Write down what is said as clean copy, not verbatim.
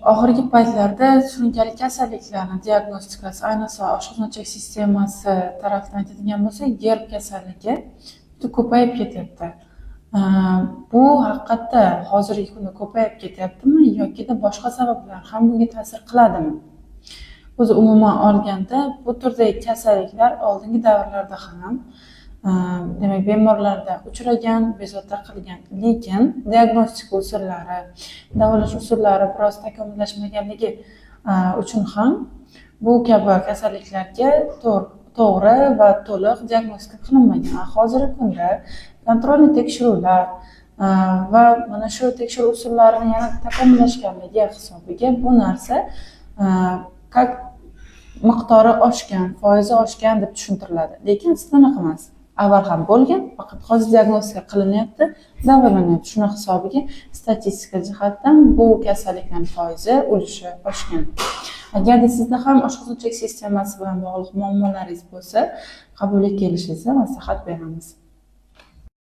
Oxirgi paytlarda surunkali kasalliklarni diagnostikasi, ayniqsa oshqozon-ichak sistemasi tarafdan aytadigan bo'lsak, GERD kasalligi juda ko'payib ketyapti. Bu haqiqatda hozirgi kunda ko'payib ketyaptimi yokida boshqa sabablar ham bunga ta'sir qiladimi? O'zi umuman olganda bu turdagi kasalliklar oldingi davrlarda ham, demak, bemorlarda uchragan, bezovta qilgan, lekin diagnostika usullari, davolash usullari biroz takomillashmaganligi uchun ham bu kabi kasalliklarga to'g'ri va to'liq diagnostika qilinmagan. Hozirgi kunda контрольный tekshiruvlar va mana shu tekshiruv usullarini yana takomillashganligi hisobiga bu narsa как miqdori oshgan, foizi oshgan deb tushuntiriladi. Lekin aslida unaqa emas. Avval ham bo'lgan, faqat hozir diagnostika qilinyapti, davolanyapti. Shuni hisobiga statistika jihatdan bu kasalliklarning foizi, ulushi oshgan. Agarda sizda ham oshqozon-ichak sistemasi bilan bog'liq muammolaringiz bo'lsa, qabulga kelishingizni maslahat beramiz.